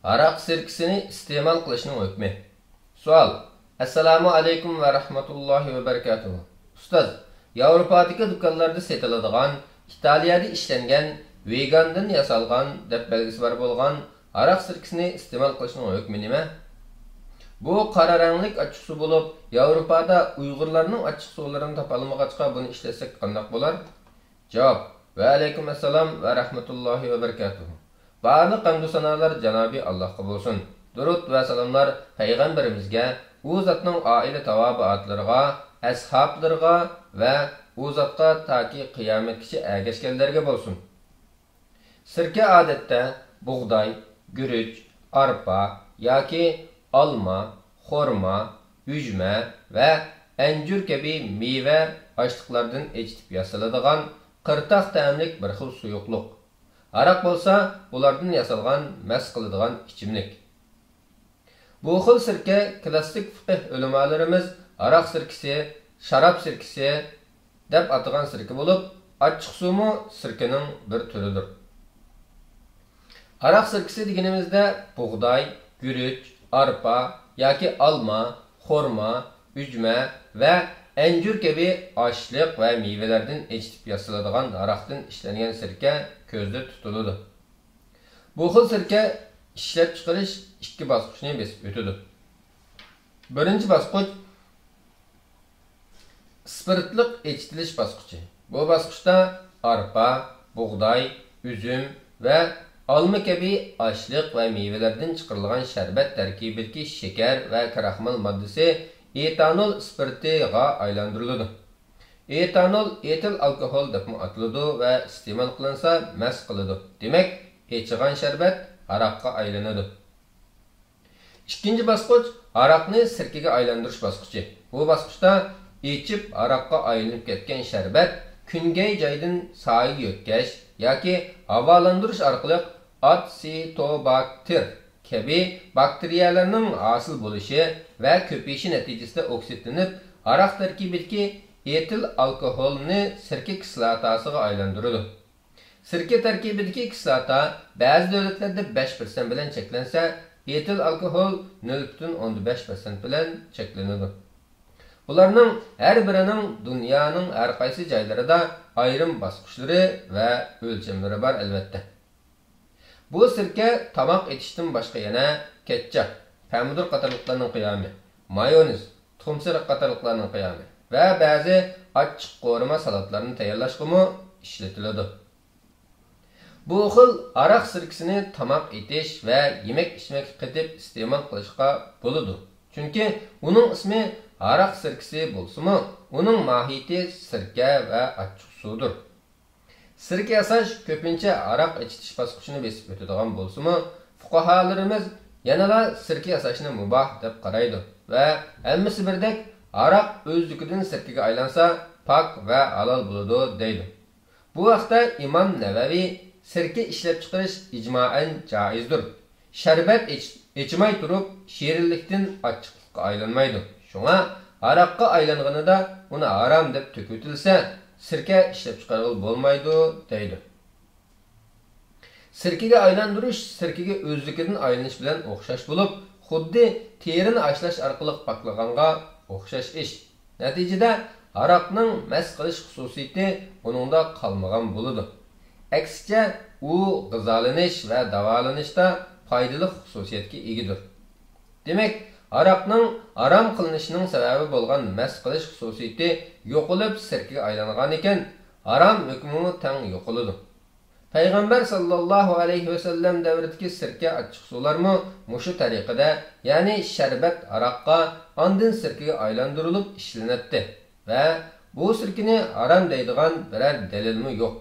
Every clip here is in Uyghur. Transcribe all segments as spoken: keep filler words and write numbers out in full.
ھاراق سىركىسىنى ئىستېمال قىلىشنىڭ ھۆكمى. سوئال. ئەسسالامۇ ئەلەيكۇم ۋە رەھمەتۇللاھى ۋە بەرىكاتۇھۇ. ئۇستاز، ياۋروپادىكى دۇكانلاردا سېتىلىدىغان، ئىتالىيەدە ئىشلەنگەن، ۋېگاندىن ياسالغان دەپ بەلگىسى بار بولغان ھاراق سىركىسىنى ئىستېمال قىلىشنىڭ ھۆكمى نېمە؟ بۇ قارا رەڭلىك ئاچچىقسۇ بولۇپ، ياۋروپادا ئۇيغۇرلارنىڭ ئاچچىقسۇلىرىنى تاپالمىغاچقا بۇنى ئىشلەتسەك قانداق بولار؟ جاۋاب. ۋەئەلەيكۇم ئەسسالام ۋە رەھمەتۇللاھى ۋە بەرىكاتۇھۇ. بارلىق ھەمدۇ سانالار جانابى ئاللاھقا بولسۇن. دۇرۇت ۋە سالاملار پەيغەمبىرىمىزگە، ئۇ زاتنىڭ ئائىلە تاۋابىئاتلىرىغا، ئەسھابلىرىغا ۋە ئۇ زاتقا تاكى قىيامەتكىچە ئەگەشكەنلەرگە بولسۇن. سىركە ئادەتتە بۇغداي، گۈرۈچ، ئارپا ياكى ئالما، خورما، ئۈجمە ۋە ئەنجۈر كەبى مېۋە، ئاشلىقلاردىن ئېچىتىپ ياسىلىدىغان قىرتاق تەملىك بىر خىل سۇيۇقلۇق. ھاراق بولسا ئۇلاردىن ياسالغان مەست قىلىدىغان ئىچىملىك. بۇ خىل سىركە كلاسسىك فىقىھ ئۆلىمالىرىمىز ھاراق سىركىسى، شاراب سىركىسى دەپ ئاتىغان سىركە بولۇپ، ئاچچىقسۇمۇ سىركىنىڭ بىر تۈرىدۇر. ھاراق سىركىسى دېگىنىمىزدە بۇغداي، گۈرۈچ، ئارپا ياكى ئالما، خورما، ئۈجمە ۋە ئەنجۈر كەبى ئاشلىق ۋە مېۋىلەردىن ئېچىتىپ ياسىلىدىغان ھاراقتىن ئىشلەنگەن سىركە كۆزدە تۇتۇلىدۇ. بۇ خىل سىركە ئىشلەپچىقىرىش ئىككى باسقۇچنى بېسىپ ئۆتىدۇ. بىرىنچى باسقۇچ، ئىسپىرتلىق ئېچىتىلىش باسقۇچى. بۇ باسقۇچتا ئارپا، بۇغداي، ئۈزۈم ۋە ئالما كەبى ئاشلىق ۋە مېۋىلەردىن چىقىرىلغان شەربەت تەركىبىدىكى شېكەر ۋە كراخمال ماددىسى ئېتانول ئىسپىرتىغا ئايلاندۇرۇلىدۇ. ئېتانول ئېتىل ئالكوھول دەپمۇ ئاتىلىدۇ ۋە ئىستېمال قىلىنسا مەست قىلىدۇ. دېمەك، ئېچىغان شەربەت ھاراققا ئايلىنىدۇ. ئىككىنچى باسقۇچ، ھاراقنى سىركىگە ئايلاندۇرۇش باسقۇچى. بۇ باسقۇچتا ئېچىپ ھاراققا ئايلىنىپ كەتكەن شەربەت كۈنگەي جايدىن سايىگە يۆتكەش ياكى ھاۋالاندۇرۇش ئارقىلىق ئاتسىتوباكتېر كەبى باكتېرىيەلەرنىڭ ھاسىل بولۇشى ۋە كۆپىيىشى نەتىجىسىدە ئوكسىدلىنىپ، ھاراق تەركىبىدىكى ئېتىل ئالكوھولنى سىركە كىسلاتاسىغا ئايلاندۇرىدۇ. سىركە تەركىبىدىكى كىسلاتا بەزى دۆلەتلەردە بەش پىرسەنت بىلەن چەكلەنسە، ئېتىل ئالكوھول نۆل پۈتۈن ئوندىن بەش پىرسەنت بىلەن چەكلىنىدۇ. بۇلارنىڭ ھەر بىرىنىڭ دۇنيانىڭ ھەر قايسى جايلىرىدا ئايرىم باسقۇچلىرى ۋە ئۆلچەملىرى بار، ئەلۋەتتە. بۇ سىركە تاماق ئېتىشتىن باشقا يەنە كەتچاپ، پەمىدۇر قاتارلىقلارنىڭ قىيامى، مايونېز، تۇخۇمسېرىق قاتارلىقلارنىڭ قىيامى ۋە بەزى ئاچچىق قورۇما سالاتلارنى تەييارلاشقىمۇ ئىشلىتىلىدۇ. بۇ خىل ھاراق سىركىسىنى تاماق ئېتىش ۋە يېمەك ئىچمەككە قېتىپ ئىستېمال قىلىشقا بولىدۇ، چۈنكى ئۇنىڭ ئىسمى ھاراق سىركىسى بولسىمۇ، ئۇنىڭ ماھىيىتى سىركە ۋە ئاچچىقسۇدۇر. سىركە ياساش كۆپىنچە ھاراق ئېچىتىش باسقۇچىنى بېسىپ ئۆتىدىغان بولسىمۇ، فۇقاھالىرىمىز يەنىلا سىركە ياساشنى مۇباھ دەپ قارايدۇ ۋە ھەممىسى بىردەك ھاراق ئۆزلۈكىدىن سىركىگە ئايلانسا پاك ۋە ھالال بولىدۇ دەيدۇ. بۇ ھەقتە ئىمام نەۋەۋى، سىركە ئىشلەپچىقىرىش ئىجمائەن جائىزدۇر. شەربەت ئېچ-، ئېچىماي تۇرۇپ شېرىنلىكتىن ئاچچىقلىققا ئايلانمايدۇ. شۇڭا ھاراققا ئايلانغىنىدا ئۇنى ھارام دەپ تۆكۈۋېتىلسە، سىركە ئىشلەپچىقارغىلى بولمايدۇ دەيدۇ. سىركىگە ئايلاندۇرۇش سىركىگە ئۆزلۈكىدىن ئايلىنىش بىلەن ئوخشاش بولۇپ، خۇددى تېرىنى ئاشلاش ئارقىلىق پاكلىغانغا ئوخشاش ئىش. نەتىجىدە، ھاراقنىڭ مەست قىلىش خۇسۇسىيىتى ئۇنىڭدا قالمىغان بولىدۇ. ئەكسىچە، ئۇ غىزالىنىش ۋە داۋالىنىشتا پايدىلىق خۇسۇسىيەتكە ئىگىدۇر. دېمەك، ھاراقنىڭ ھارام قىلىنىشىنىڭ سەۋەبى بولغان مەست قىلىش خۇسۇسىيىتى يوقىلىپ سىركىگە ئايلانغانىكەن، ھارام ھۆكمىمۇ تەڭ يوقىلىدۇ. پەيغەمبەر ساللاللاھۇ ئەلەيھى ۋەسەللەم دەۋرىدىكى سىركە ئاچچىقسۇلارمۇ مۇشۇ تەرىقىدە، يەنى شەربەت ھاراققا، ئاندىن سىركىگە ئايلاندۇرۇلۇپ ئىشلىنەتتى ۋە بۇ سىركىنى ھارام دەيدىغان بىرەر دەلىلمۇ يوق.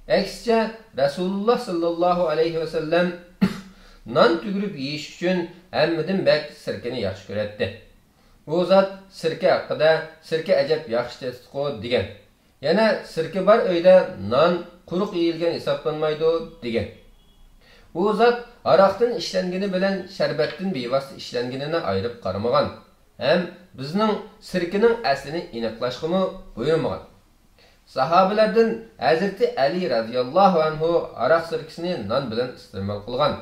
ئەكسىچە، رەسۇلۇللا ساللاللاھۇ ئەلەيھى ۋەسەللەم نان تۈگۈرۈپ يېيىش ئۈچۈن ھەممىدىن بەك سىركىنى ياخشى كۆرەتتى. ئۇ زات سىركە ھەققىدە، سىركە ئەجەب ياخشى تېتىدىغۇ، دېگەن. يەنە سىركە بار ئۆيدە نان قۇرۇق يېيىلگەن ھېسابلانمايدۇ، دېگەن. ئۇ زات ھاراقتىن ئىشلەنگىنى بىلەن شەربەتتىن بىۋاسىتە ئىشلەنگىنىنى ئايرىپ قارىمىغان ھەم بىزنىڭ سىركىنىڭ ئەسلىنى ئېنىقلاشقىمۇ بۇيرۇمىغان. ساھابىلەردىن ھەزرىتى ئەلى رەزىياللاھۇ ئەنھۇ ھاراق سىركىسىنى نان بىلەن ئىستېمال قىلغان.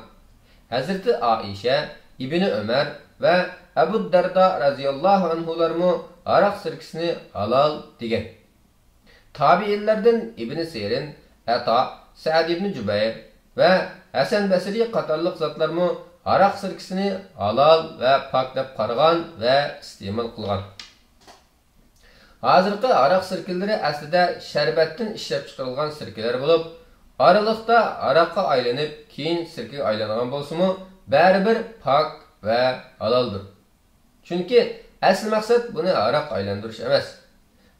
ھەزرىتى ئائىشە، ئىبنى ئۆمەر ۋە ئەبۇ دەردا رەزىياللاھۇ ئەنھۇلارمۇ ھاراق سىركىسىنى ھالال دېگەن. تابىئىنلاردىن ئىبنى سىرىن، ئەتا، سەئىد ئىبنى جۇبەير ۋە ھەسەن بەسرى قاتارلىق زاتلارمۇ ھاراق سىركىسىنى ھالال ۋە پاك دەپ قارىغان ۋە ئىستېمال قىلغان. ھازىرقى ھاراق سىركىلىرى ئەسلىدە شەربەتتىن ئىشلەپچىقىرىلغان سىركىلەر بولۇپ، ئارىلىقتا ھاراققا ئايلىنىپ، كېيىن سىركىگە ئايلانغان بولسىمۇ، بەرىبىر پاك ۋە ھالالدۇر. چۈنكى ئەسلى مەقسەت بۇنى ھاراققا ئايلاندۇرۇش ئەمەس.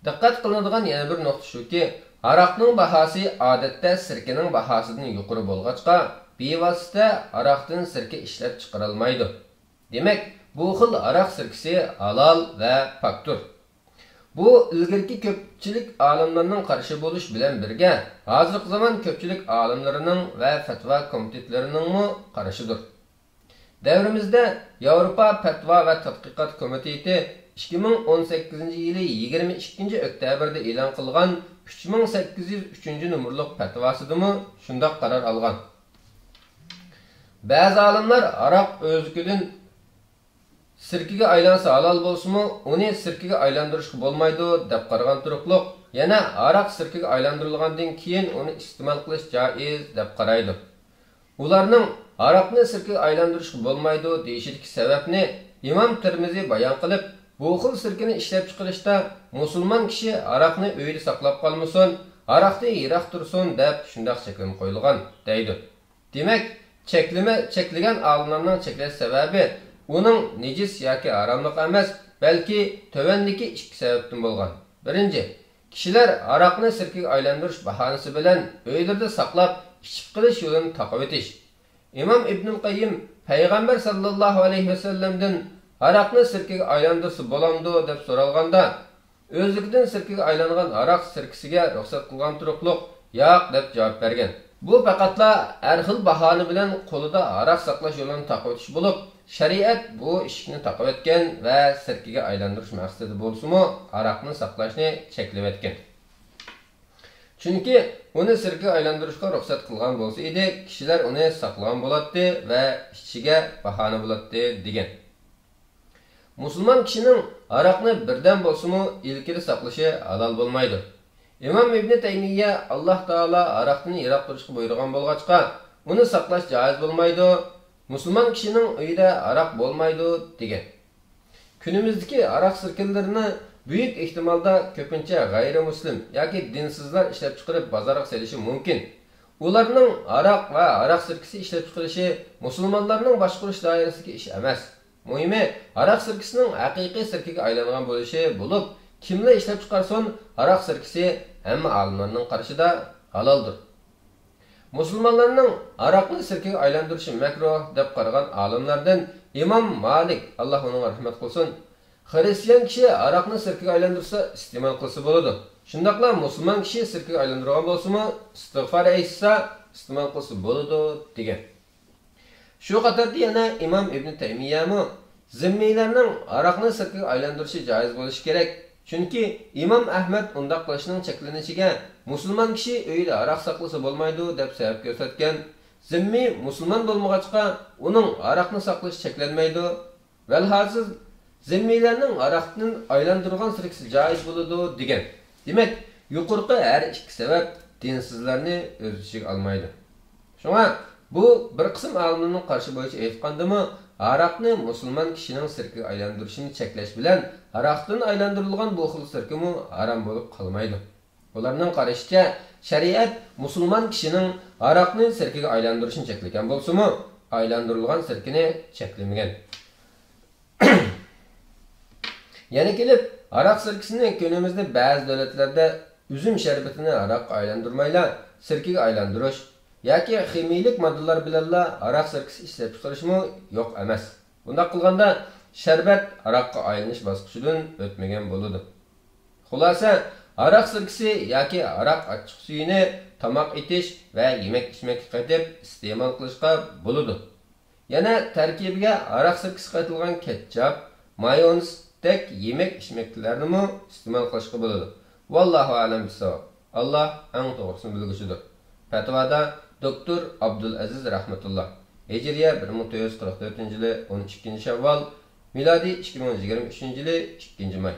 دىققەت قىلىنىدىغان يەنە بىر نۇقتا شۇكى، ھاراقنىڭ باھاسى ئادەتتە سىركىنىڭ باھاسىدىن يۇقىرى بولغاچقا، بىۋاسىتە ھاراقتىن سىركە ئىشلەپچىقىرىلمايدۇ. دېمەك، بۇ خىل ھاراق سىركىسى ھالال ۋە پاكتۇر. بۇ ئىلگىرىكى كۆپچىلىك ئالىملارنىڭ قارىشى بولۇش بىلەن بىرگە، ھازىرقى زامان كۆپچىلىك ئالىملىرىنىڭ ۋە پەتىۋا كومىتېتلىرىنىڭمۇ قارىشىدۇر. دەۋرىمىزدە ياۋروپا پەتىۋا ۋە تەتقىقات كومىتېتى ئىككى مىڭ ئون سەككىزىنچى يىلى يىگىرمە ئىككىنچى ئۆكتەبىردە ئېلان قىلغان ئۈچ مىڭ سەككىز يۈز ئۈچىنچى نومۇرلۇق پەتىۋاسىدىمۇ شۇنداق قارار ئالغان. بەزى ئالىملار ھاراق ئۆزلۈكىدىن سىركىگە ئايلانسا ھالال بولسىمۇ، ئۇنى سىركىگە ئايلاندۇرۇشقا بولمايدۇ، دەپ قارىغان تۇرۇقلۇق، يەنە ھاراق سىركىگە ئايلاندۇرۇلغاندىن كېيىن ئۇنى ئىستېمال قىلىش جائىز، دەپ قارايدۇ. ئۇلارنىڭ ھاراقنى سىركىگە ئايلاندۇرۇشقا بولمايدۇ، دېيىشىدىكى سەۋەبنى ئىمام تىرمىزى بايان قىلىپ، بۇ خىل سىركىنى ئىشلەپچىقىرىشتا مۇسۇلمان كىشى ھاراقنى ئۆيىدە ساقلاپ قالمىسۇن، ھاراقتىن يىراق تۇرسۇن، دەپ شۇنداق چەكلىمە قويۇلغان، دەيدۇ. دېمەك، چەكلىمە، چەكلىگەن ئالىملارنىڭ چەكلەش سەۋەبى ئۇنىڭ نىجىس ياكى ھاراملىقى ئەمەس، بەلكى تۆۋەندىكى ئىككى سەۋەبتىن بولغان. بىرىنچى، كىشىلەر ھاراقنى سىركىگە ئايلاندۇرۇش باھانىسى بىلەن ئۆيلىرىدە ساقلاپ، ئىچىپ قېلىش يولىنى تاقىۋېتىش. ئىمام ئىبنۇل قەييىم پەيغەمبەر ساللاللاھۇ ئەلەيھى ۋەسەللەمدىن ھاراقنى سىركىگە ئايلاندۇرسا بولامدۇ دەپ سورالغاندا، ئۆزلۈكىدىن سىركىگە ئايلانغان ھاراق سىركىسىگە رۇخسەت قىلغان تۇرۇقلۇق، ياق، دەپ جاۋاب بەرگەن. بۇ پەقەتلا ھەر خىل باھانە بىلەن قولىدا ھاراق ساقلاش يولىنى تاقىۋېتىش بولۇپ، شەرىئەت بۇ ئىشىكنى تاقىۋەتكەن ۋە سىركىگە ئايلاندۇرۇش مەقسىتىدە بولسىمۇ، ھاراقنى ساقلاشنى چەكلىۋەتكەن. چۈنكى ئۇنى سىركىگە ئايلاندۇرۇشقا رۇخسەت قىلغان بولسا ئىدى، كىشىلەر ئۇنى ساقلىغان بولاتتى ۋە ئىچىشىگە باھانە بولاتتى، دېگەن. مۇسۇلمان كىشىنىڭ ھاراقنى بىردەم بولسىمۇ ئىلكىدە ساقلىشى ھالال بولمايدۇ. ئىمام ئىبنى تەيمىيە، ئاللاھ تائالا ھاراقتىن يىراق تۇرۇشقا بۇيرۇغان بولغاچقا، ئۇنى ساقلاش جائىز بولمايدۇ، مۇسۇلمان كىشىنىڭ ئۆيىدە ھاراق بولمايدۇ، دېگەن. كۈنىمىزدىكى ھاراق سىركىلىرىنى بۈيۈك ئېھتىمالدا كۆپىنچە غەيرىي مۇسلىم ياكى دىنسىزلار ئىشلەپچىقىرىپ بازارغا سېلىشى مۇمكىن. ئۇلارنىڭ ھاراق ۋە ھاراق سىركىسى ئىشلەپچىقىرىشى مۇسۇلمانلارنىڭ باشقۇرۇش دائىرىسىدىكى ئىش ئەمەس. مۇھىمى، ھاراق سىركىسىنىڭ ھەقىقىي سىركىگە ئايلانغان بولۇشى بولۇپ، كىملا ئىشلەپچىقارسۇن، ھاراق سىركىسى ھەممە ئالىملارنىڭ قارىشىدا ھالالدۇر. مۇسۇلمانلارنىڭ ھاراقنى سىركىگە ئايلاندۇرۇشى مەكرۇھ دەپ قارىغان ئالىملاردىن ئىمام مالىك، ئاللاھ ئۇنىڭغا رەھمەت قىلسۇن، خىرىستىيان كىشى ھاراقنى سىركىگە ئايلاندۇرسا ئىستېمال قىلسا بولىدۇ. شۇنداقلا مۇسۇلمان كىشى سىركىگە ئايلاندۇرغان بولسىمۇ، ئىستىغفار ئېيتسا ئىستېمال قىلسا بولىدۇ، دېگەن. شۇ قاتاردا يەنە ئىمام ئىبنى تەيمىيەمۇ زىممىيلەرنىڭ ھاراقنى سىركىگە ئايلاندۇرۇشى جائىز بولۇشى كېرەك. چۈنكى ئىمام ئەھمەد ئۇنداق قىلىشنىڭ چەكلىنىشىگە، مۇسۇلمان كىشى ئۆيىدە ھاراق ساقلىسا بولمايدۇ، دەپ سەۋەب كۆرسەتكەن. زىممىي مۇسۇلمان بولمىغاچقا، ئۇنىڭ ھاراقنى ساقلىشى چەكلەنمەيدۇ. ۋەلھاسىل، زىممىيلەرنىڭ ھاراقتىن ئايلاندۇرغان سىركىسى جائىز بولىدۇ، دېگەن. دېمەك، يۇقىرىقى ھەر ئىككى سەۋەب دىنسىزلارنى ئۆز ئىچىگە ئالمايدۇ. شۇڭا بۇ بىر قىسىم ئالىملارنىڭ قارىشى بويىچە ئېيتقاندىمۇ، ھاراقنى مۇسۇلمان كىشىنىڭ سىركىگە ئايلاندۇرۇشىنى چەكلەش بىلەن ھاراقتىن ئايلاندۇرۇلغان بۇ خىل سىركىمۇ ھارام بولۇپ قالمايدۇ. ئۇلارنىڭ قارىشىچە، شەرىئەت مۇسۇلمان كىشىنىڭ ھاراقنى سىركىگە ئايلاندۇرۇشىنى چەكلىگەن بولسىمۇ، ئايلاندۇرۇلغان سىركىنى چەكلىمىگەن. يەنە كېلىپ، ھاراق سىركىسىنى كۈنىمىزدە بەزى دۆلەتلەردە ئۈزۈم شەربىتىنى ھاراققا ئايلاندۇرمايلا، سىركىگە ئايلاندۇرۇش ياكى خىمىيىلىك ماددىلار بىلەنلا ھاراق سىركىسى ئىشلەپچىقىرىشمۇ يوق ئەمەس. بۇنداق قىلغاندا، شەربەت ھاراققا ئايلىنىش باسقۇچىدىن ئۆتمىگەن بولىدۇ. خۇلاسە، ھاراق سىركىسى ياكى ھاراق ئاچچىق سۈيىنى تاماق ئېتىش ۋە يېمەك ئىچمەككە قېتىپ ئىستېمال قىلىشقا بولىدۇ. يەنە تەركىبىگە ھاراق سىركىسى قېتىلغان كېتچاپ، مايونېزدەك يېمەك ئىچمەكلەرنىمۇ ئىستېمال قىلىشقا بولىدۇ. ۋاللاھۇ ئەلەم بىسساۋاب. ئاللاھ ئەڭ توغرىسىنى بىلگۈچىدۇر. پەتىۋادا دوكتور ئابدۇلئەزىز رەھمەتۇللا. ھىجرىيە بىر مىڭ تۆت يۈز قىرىق تۆتىنچى يىلى ئون ئىككىنچى شەۋۋال، مىلادىي ئىككى مىڭ يىگىرمە ئۈچىنچى يىلى ئىككىنچى ماي.